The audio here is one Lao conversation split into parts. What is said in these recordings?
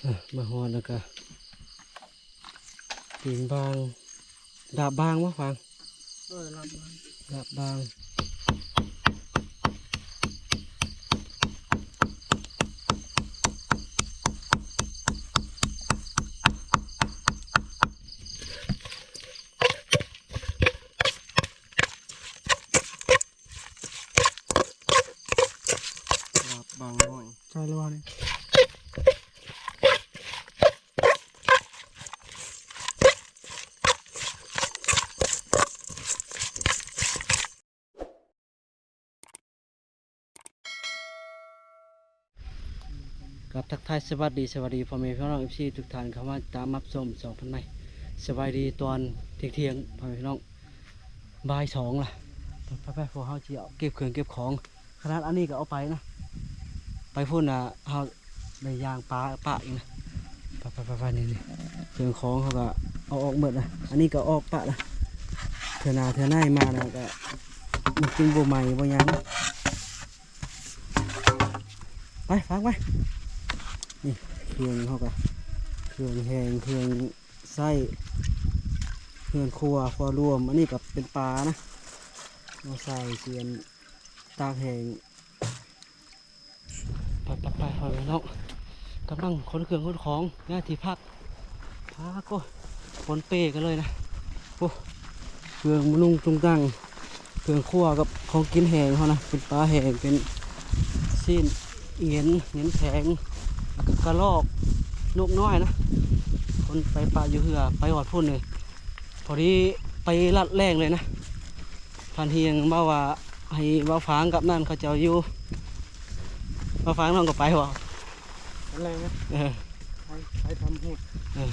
ເອີ ມາຮອດແລ້ວກະ ປີນບາງ ດາບບາງບໍ່ຟັງ? ເອີ ດາບບາງ ດາບບາງ. ດາບບາງນ້ອຍ ໃສ່ແລ້ວນີ້. ກາບທັກທາຍສະຫວັດດີ ສະຫວັດດີພໍ່ແມ່ພີ່ນ້ອງ ເອັຟຊີ ທຸກທ່ານ ເຂົ້າມາຕາມຮັບຊົມຊ່ອງພັນໄມ້. ສະບາຍດີຕອນທ່ຽງໆ ພໍ່ແມ່ພີ່ນ້ອງ ບ່າຍສອງລະ. ໄປໆ ພວກເຮົາຊິເອົາເກັບເຄື່ອງເກັບຂອງ ຂະໜາດອັນນີ້ກໍເອົາໄປນະ ໄປພຸ້ນນະ ເຮົາໄດ້ຍ່າງປາປະອີກນະ. ໄປໆໆໆ ນີ້ໆ ເຄື່ອງຂອງເຮົາກໍເອົາອອກໝົດນະ ອັນນີ້ກໍອອກປະນະ. ເທື່ອໜ້າເທື່ອໃນມານະ ກໍມັນຈຶ່ງບໍ່ໄໝ້ບໍ່ຫຍັງ. ໄປ ຟັງໄປ ນີ້ເຄື່ອງເຮົາກໍ ເຄື່ອງແຫ້ງ ເຄື່ອງໃຊ້ເຮືອນຄົວ ຄົວລວມ. ອັນນີ້ກໍເປັນປານະ ມາໃສ່ສຽນຕາກແຫ້ງ. ໄປໆໆ ພໍ່ແມ່ພີ່ນ້ອງ ກຳລັງຂົນເຄື່ອງຂົນຂອງ ຍ້າຍທີ່ພັກ. ພາໂກ ປົນເປກັນເລີຍນະ. ໂອ້ ເຄື່ອງມະນຸງຕຸງຕັງ ເຄື່ອງຄົວກັບຂອງກິນແຫ້ງເຮົານະ ເປັນປາແຫ້ງ ເປັນຊີ້ນ ເຫງັນ ເຫງັນແຂງ ແລ້ວກໍກະລອກ ນົກນ້ອຍນະ. ຄົນໄປປະຢູ່ເຮືອ ໄປຮອດພຸ້ນເລີຍ ພໍດີໄປລັດແລ່ງເລີຍນະ. ພັນຮຽງເວົ້າວ່າໃຫ້ບ່າວຟາງກັບນັ້ນເຂົາເຈົ້າຢູ່ ບ່າວຟາງນ້ອງກໍໄປບໍ່? ອັນແລງນະ ເອີ ໄປ ໄປທຳຫຸດ ເອີ.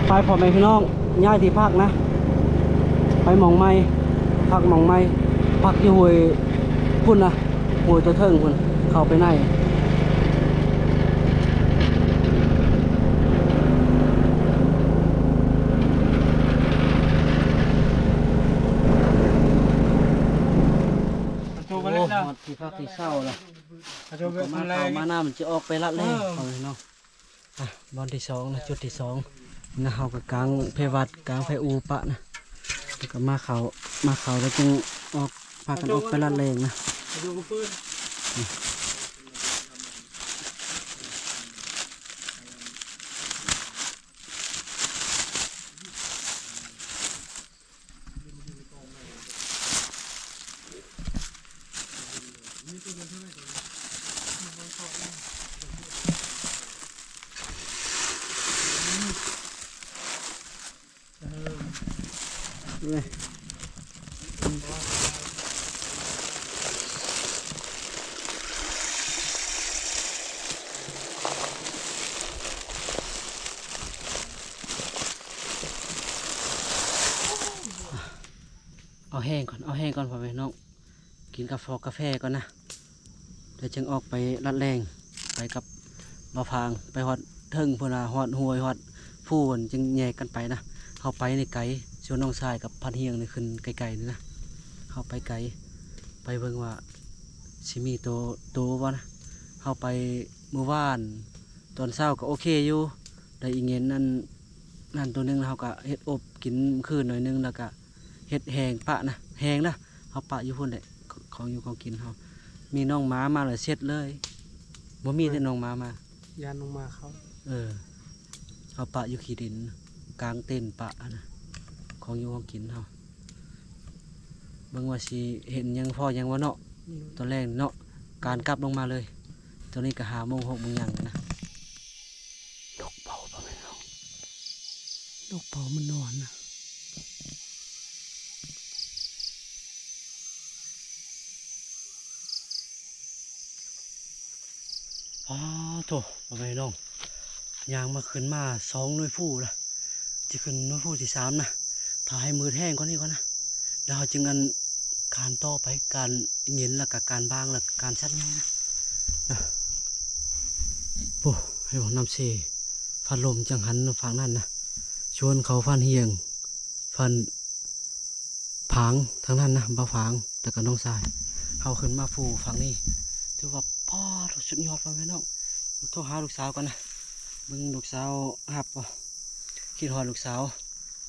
ໄປໆ ພໍ່ແມ່ພີ່ນ້ອງ ຍ້າຍທີ່ພັກນະ ໄປໝ່ອງໃໝ່ ພັກໝ່ອງໃໝ່ ພັກຢູ່ຫ້ວຍພຸ້ນນະ ຫ້ວຍຕົວເທິງພຸ້ນ ເຂົ້າໄປໃນ. ໂອ້ ຮອດທີ່ພັກທີ່ເຊົາລະ ມາເຂົ້າມານ້ຳ ມັນຈະອອກໄປລັດແລ້ງ ເອີ ເອົາເນາະ. ອ່ະ ບ່ອນທີ່ສອງນະ ຈຸດທີ່ສອງນະ ເຮົາກໍກາງແພວັດ ກາງແພອູປະນະ ແລ້ວກໍມາເຂົ້າ ມາເຂົ້າແລ້ວຈຶ່ງອອກ ພາກັນອອກໄປລັດແລ່ງນະ. ເອົາແຫ້ງກ່ອນ ເອົາແຫ້ງກ່ອນ ພໍ່ແມ່ນ້ອງ ກິນກາຟອກາແຟກ່ອນນະ ແລ້ວຈຶ່ງອອກໄປລັດແລ່ງ ໄປກັບບ່າວຟາງ ໄປຮອດເທິງພຸ້ນນະ ຮອດຫ້ວຍ ຮອດພູພຸ້ນ ຈຶ່ງແຍກກັນໄປນະ. ເຮົາໄປນີ້ໄກ ສ່ວນນ້ອງຊາຍກັບພັນຮຽງນີ້ຂຶ້ນໄກໆນີ້ນະ ເຮົາໄປໄກ ໄປເບິ່ງວ່າຊິມີໂຕ ໂຕບໍ່ນະ. ເຮົາໄປມື້ວານຕອນເຊົ້າກໍໂອເຄຢູ່ ໄດ້ອີເຫງັນອັນນັ້ນໂຕໜຶ່ງ ເຮົາກໍເຮັດອົບກິນມື້ຄືນໜ້ອຍໜຶ່ງ ແລ້ວກໍ ເຮັດແຫ້ງປະນະ ແຫ້ງນະ ເຮົາປະຢູ່ພຸ້ນແຫຼະ ຂອງຢູ່ຂອງກິນເຮົາ. ມີນ້ອງໝາມາແລ້ວເສັດເລີຍ ບໍ່ມີແຕ່ນ້ອງໝາມາ ຢ້ານນ້ອງໝາເຂົ້າ. ເອີ ເຮົາປະຢູ່ຂີ້ດິນ ກາງເຕັນປະຫັ້ນນະ ຂອງຢູ່ຂອງກິນເຮົາ. ເບິ່ງວ່າຊິເຫັນຫຍັງພໍ້ຫຍັງບໍ່ເນາະ ອືມ ຕອນແລງເນາະ ການກັບລົງມາເລີຍ. ຕອນນີ້ກໍຫ້າໂມງ ຫົກໂມງຫຍັງແລ້ວນະ. ນົກເປົ້າ ພໍ່ແມ່ນ້ອງ ນົກເປົ້າມັນນອນນະ. ອ້າໂທ້ ພໍ່ແມ່ນ້ອງ ຍ່າງມາ ຂຶ້ນມາສອງໜ່ວຍພູລະ ຊິຂຶ້ນໜ່ວຍພູທີສາມນະ. ຖ້າໃຫ້ມືດແຮງກວ່ານີ້ກ່ອນນະ ແລ້ວເຮົາຈຶ່ງອັນ ການຕໍ່ໄປ ການເຫງັນ ແລ້ວກະການບາງ ແລ້ວກະການສັດໃຫຍ່ນະ ນະ. ໂອ້ ເຫັນບໍ່ ນ້ຳເຊ ພັດລົມຈັ່ງຫັນຝັ່ງນັ້ນນະ ຊວນເຂົາພັນຮຽງ ພັນ ຝາງທາງນັ້ນນະ ບ່າວຝາງ ແລ້ວກະນ້ອງຊາຍ ເຮົາຂຶ້ນມາພູຝັ່ງນີ້ ຖືວ່າ ປ້າດ ສຸດຍອດ ພໍ່ແມ່ນ້ອງ. ໂທຫາລູກສາວກ່ອນນະ ເບິ່ງລູກສາວຮັບບໍ່ ຄິດຮອດລູກສາວ.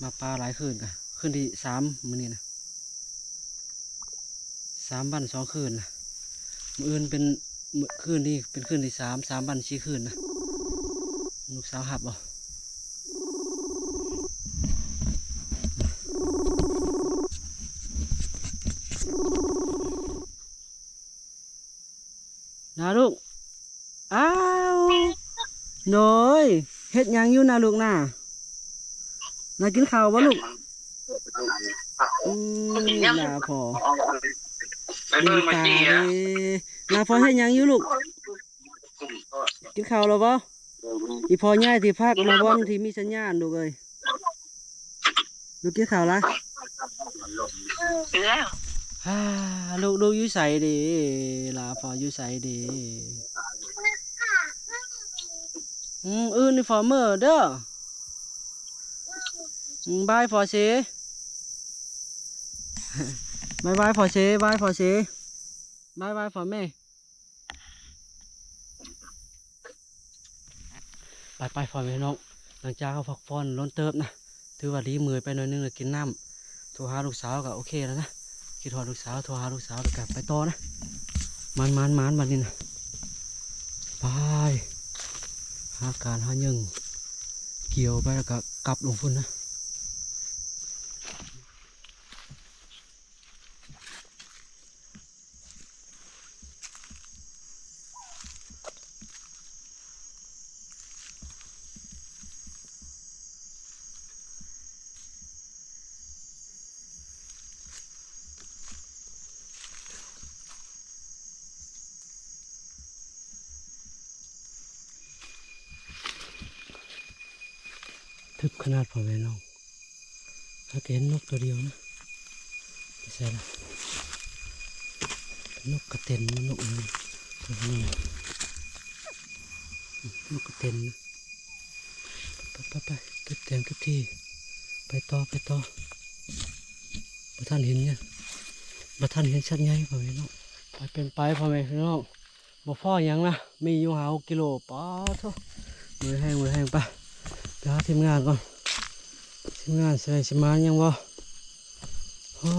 ມາປ່າຫຼາຍຄືນກະ ຄືນທີສາມມື້ນີ້ນະ ສາມວັນສອງຄືນນະ ມື້ອື່ນເປັນ ມື້ ຄືນນີ້ເປັນຄືນທີສາມ ສາມວັນສີ່ຄືນນະ. ລູກສາວຮັບບໍ່? ນາລູກ ອ້າວ ໂດຍ ເຮັດຫຍັງຢູ່ນາລູກນາ? ນາກິນເຂົ້າບໍ່ລູກ? ອືມ ລາພໍ່ ດີຕາເດ້. ລາພໍ່ເຮັດຫຍັງຢູ່ລູກ? ກິນເຂົ້າແລ້ວບໍ່? ອີ່ພໍ່ຍ້າຍທີ່ພັກມາບ່ອນທີ່ມີສັນຍານລູກເອີຍ. ລູກກິນເຂົ້າລະ? ກິນແລ້ວ. ຫາ ລູກ ລູກຢູ່ໃສເດ? ລາພໍ່ຢູ່ໃສເດ? ອືມ ອື່ນນີ້ພໍ່ເມີເດີ. ອືມ ບາຍພໍ່ເຊ ບາຍບາຍພໍ່ເຊ ບາຍພໍ່ເຊ ບາຍບາຍພໍ່ແມ່. ໄປໆ ພໍ່ແມ່ນ້ອງ ຫຼັງຈາກເຮົາພັກຜ່ອນດົນເຕີບນະ ຖືວ່າດີເມື່ອຍໄປໜ້ອຍໜຶ່ງ ແລ້ວກິນນ້ຳ ໂທຫາລູກສາວກະໂອເຄແລ້ວນະ. ຄິດຮອດລູກສາວ ໂທຫາລູກສາວ ແລ້ວກະໄປຕໍ່ນະ. ໝານໆໆ ບາດນີ້ນະ ໄປຫາການຫາຫຍັງກ່ຽວໄປ ແລ້ວກະກັບລົງພຸ້ນນະ. ທຶບຂະໜາດ ພໍ່ແມ່ນ້ອງ. ຫາກະເຫັນນົກໂຕດຽວນະ. ໄປໃສລະ? ເປັນນົກກະເຕັນ ນົກອີ່ຫຍັງ ນົກກະເຕັນນະ. ໄປໆໆ ເກັບແຕງເກັບທີ່ ໄປຕໍ່ ໄປຕໍ່. ບໍ່ທັນເຫັນຫຍັງ ບໍ່ທັນເຫັນສັດໃຫຍ່ ພໍ່ແມ່ນ້ອງ. ໄປເປັນໄປ ພໍ່ແມ່ພີ່ນ້ອງ. ບໍ່ພໍຫຍັງນະ ມີຢູ່ຫ້າຫົກກິໂລ. ປາໂທ້ ເມື່ອຍແຮງ ເມື່ອຍແຮງ. ໄປ ໄປຫາທີມງານກ່ອນ ທີມງານຊິໄດ້ຊິມາຫຍັງບໍ່? ໂອ້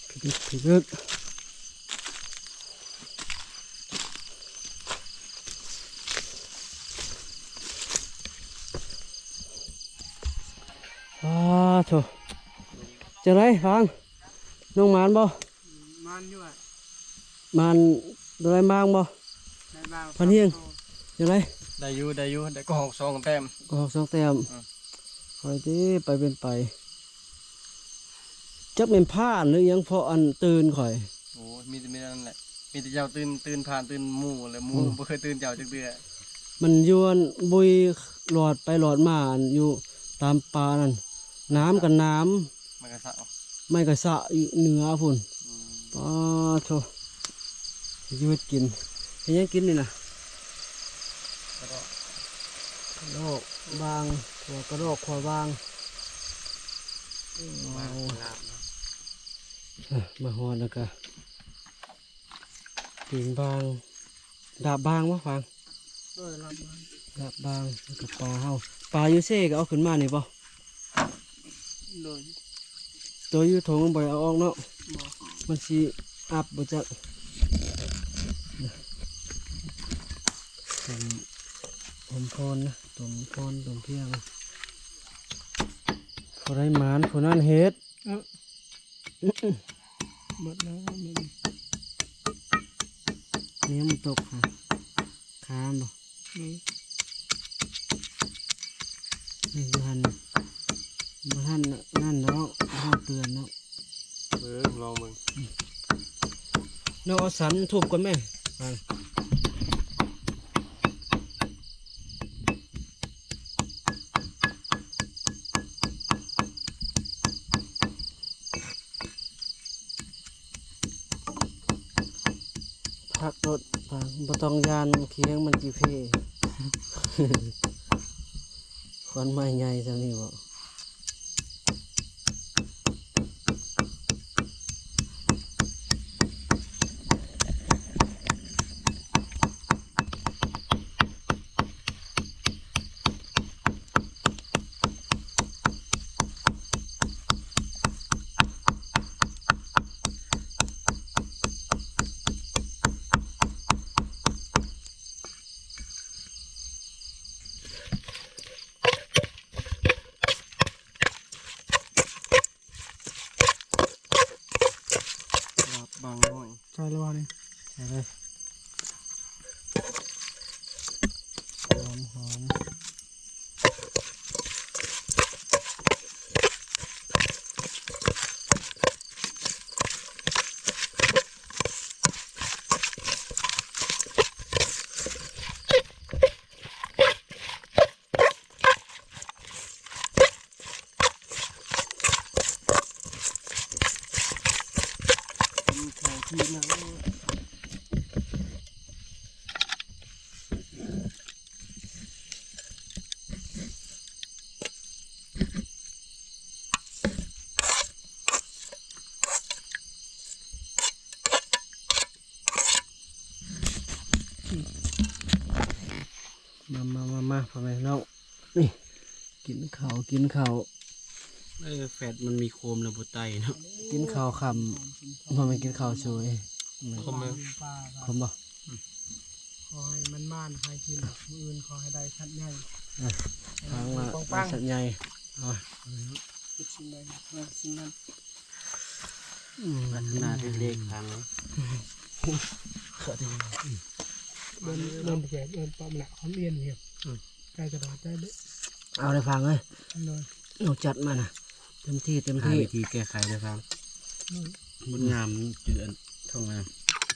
ພິລຶກ ພິລຶກ. ປາໂທ້ ຈັ່ງໃດຟາງ ນ້ອງໝານບໍ່? ໝານຢູ່ ໝານໄດ້ບາງບໍ່? ໄດ້ບາງ ພັນຮຽງ ສາມໂຕ ຈັ່ງໃດ? ໄດ້ຢູ່ ໄດ້ຢູ່ ໄດ້ກະຮອກສອງແຕ້ມ ກະຮອກສອງແຕ້ມ. ອືມ ຂ້ອຍຕິໄປເປັນໄປ ຈັກແມ່ນພານຫຼືຫຍັງ ເພາະອັນຕື່ນຂ້ອຍ. ໂອ້ຍ ມີແຕ່ ມີແຕ່ນັ້ນແຫຼະ ມີແຕ່ເຈົ້າຕື່ນ ຕື່ນພານ ຕື່ນໝູ່ ແລະໝູ່ ອືມ ບໍ່ເຄີຍຕື່ນເຈົ້າຈັກເທື່ອ. ມັນຢູ່ອັນບຸຍຫຼອດໄປຫຼອດມາ ອັນຢູ່ຕາມປ່ານັ້ນ ໜາມກະໜາມ ໄມ້ກະສະ ໄມ້ກະສະຢູ່ເໜືອພຸ້ນ. ອືມ ປາໂທ້ ຢູ່ເຮັດກິນ ເຮັດຫຍັງກິນນີ້ນະ? ກະດອກ ກະດອກບາງ ຖົ່ວກະດອກ ຂົ້ວບາງ. ໂອ້ ມາຮອດແລ້ວກະ ປີ້ງບາງ ລາບບາງບໍ່ຟາງ? ໂດຍ ລາບບາງ ລາບບາງ ແລ້ວກະປາເຮົາ ປາຢູ່ເຊກະເອົາຂຶ້ນມານີ້ບໍ່? ໂດຍ ໂຕຢູ່ຖົງບໍ່ໄດ້ເອົາອອກເນາະ? ບໍ່ ມັນຊິອັບບໍ່ຈັກ. ຕົ້ມ ອມພອນນະ ຕົ້ມພອນ ຕົ້ມພຽງ ຜູ້ໃດໝານຜູ້ນັ້ນເຮັດ. ເອີ ໝົດແລ້ວ ແນວມັນຕົກຫາ ຄານບໍ່? ອືມ ນີ້ ບໍ່ທັນ ບໍ່ທັນນັ້ນເນາະ ບໍ່ທັນເຕືອນເນາະ. ເບິ່ງ ລອງເບິ່ງ ອືມ ນ້ອງເອົາສັນທຸບກ່ອນແມະ. ໄປ ໂອ້ ຄັກໂລດ ບໍ່ຕ້ອງຢ້ານຂີ້ເຫັງມັນຈີເພ ຂອນໄມ້ໃຫຍ່ຊ່ຳນີ້ບໍ? ລາບບາງໜ້ອຍ ໃສ່ແລ້ວຫວານີ້? ໃສ່ເລີຍ ຫອມໆ. ມາ ມາ ມາ ມາ ພໍ່ແມ່ພີ່ນ້ອງ ນີ້ ກິນເຂົ້າ ກິນເຂົ້າ. ເອີ ແຟດມັນມີໂຄມແລ້ວບໍ່ໄຕເນາະ. ກິນເຂົ້າຄ່ຳ ບໍ່ແມ່ນກິນເຂົ້າສວຍ. ແມ່ນ ຄົມແມ່ນ ຄົມບໍ່? ອືມ ຂໍໃຫ້ມັນໝານ ໃຫ້ກິນ ມື້ອື່ນຂໍໃຫ້ໄດ້ສັດໃຫຍ່ ເອີ ທາງວ່າໄດ້ສັດໃຫຍ່. ເອົາ ເຮັດສິ່ງໃດ ເຮັດສິ່ງນັ້ນ. ອືມ ພັດທະນາເລັກໆ ທາງ ເດີນ ເດີນແບບເດີນປ້ອມແຫຼະ ຄວາມອຽນນີ້ ອືມ ໃກ້ກະດາດໄດ້ເດ້. ເອົາເດີຟັງເອີຍ ໂດຍ ນ້ອງຈັດມານະ ເຕັມທີ່ ເຕັມທີ່ ຫາວິທີແກ້ໄຂເດີຟັງ. ອືມ ມັນງາມຢູ່ອັນທົ່ງນະ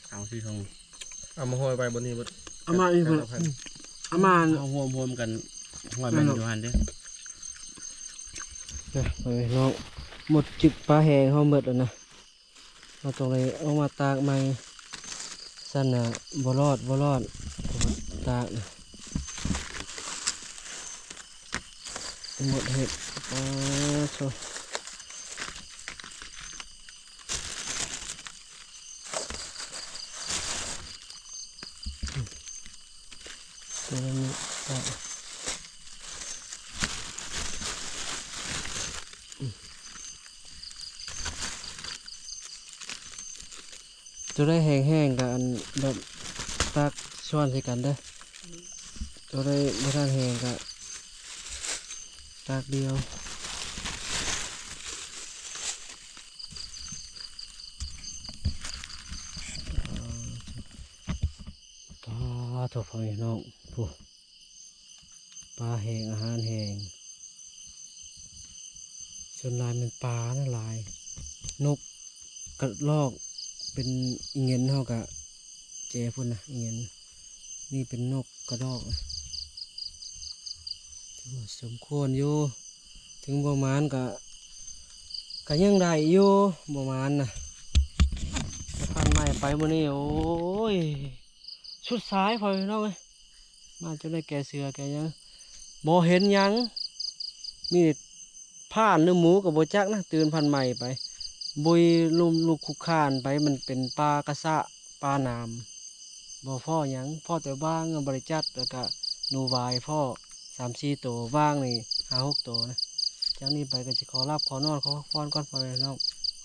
ສາມສີ່ທົ່ງ ເອົາມາຫ້ອຍໄວ້ບ່ອນນີ້ເບິດ ເອົາມານີ້ເພິ່ນ ເອົາມາ ເອົາຮວມໆກັນ ຫ້ອຍມັນຢູ່ຫັ້ນເດ້. ເດີ ພໍ່ແມ່ພີ່ນ້ອງ ໝົດຈຶກປາແຫ້ງເຮົາໝົດແລ້ວນະ. ເຮົາຕ້ອງໄດ້ເອົາມາຕາກໃໝ່ ຊັ້ນນະບໍ່ລອດ ບໍ່ລອດ ເພາະວ່າຕາກນະ ໝົດເຫັດ. ປາໂທ້ ໂຕນີ້ຕາກ ໂຕໃດແຫ້ງໆ ກະອັນແບບຕັກຊ້ອນໃສ່ກັນເດີ ໂຕໃດບໍ່ທັນແຫ້ງກະຕັກດຽວ. ປາໂທ້ ພໍ່ແມ່ພີ່ນ້ອງ ຜູ້ ປາແຫ້ງ ອາຫານແຫ້ງ ສ່ວນຫຼາຍແມ່ນປານະຫຼາຍ ນົກກະລອກ ເປັນອີເຫງັນເຮົາກະແຈພຸ້ນນະ ອີເຫງັນ ນີ້ເປັນນົກກະດອກນະ ຖືວ່າສົມຄວນຢູ່ ເຖິງບໍ່ໝານກະ ກະຍັງໄດ້ຢູ່ ບໍ່ໝານນະ ພັນໄມ້ໄປມື້ນີ້ ໂອ້ຍ ສຸດສາຍ ພໍ່ແມ່ພີ່ນ້ອງເອີຍ ມາຈົນໄດ້ແກ່ເສື້ອແກ່ຫຍັງ ບໍ່ເຫັນຫຍັງ ມີແຕ່ຜ່ານຫຼືໝູກໍບໍ່ຈັກນະ ຕື່ນພັນໄມ້ໄປ ບຸຍລົ້ມລຸກຄຸກຄານໄປ ມັນເປັນປ່າກະສະ ປ່າໜາມ ບໍ່ພໍຫຍັງ ພໍແຕ່ຫວ່າງຍັງບໍ່ໄດ້ຈັດ ແລ້ວກະໜູຫວາຍພໍສາມສີ່ໂຕ ຫວ່າງນີ້ຫ້າຫົກໂຕນະ. ຈາກນີ້ໄປກໍຊິຂໍຫຼັບຂໍນອນ ຂໍພັກຜ່ອນກ່ອນ ພໍ່ແມ່ພີ່ນ້ອງ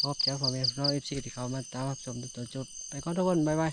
ຂອບໃຈພໍ່ແມ່ພີ່ນ້ອງ ເອັຟຊີ ທີ່ເຂົ້າມາຕິດຕາມຮັບຊົມຈົນຈົບ ໄປກ່ອນທຸກຄົນ ບາຍບາຍ.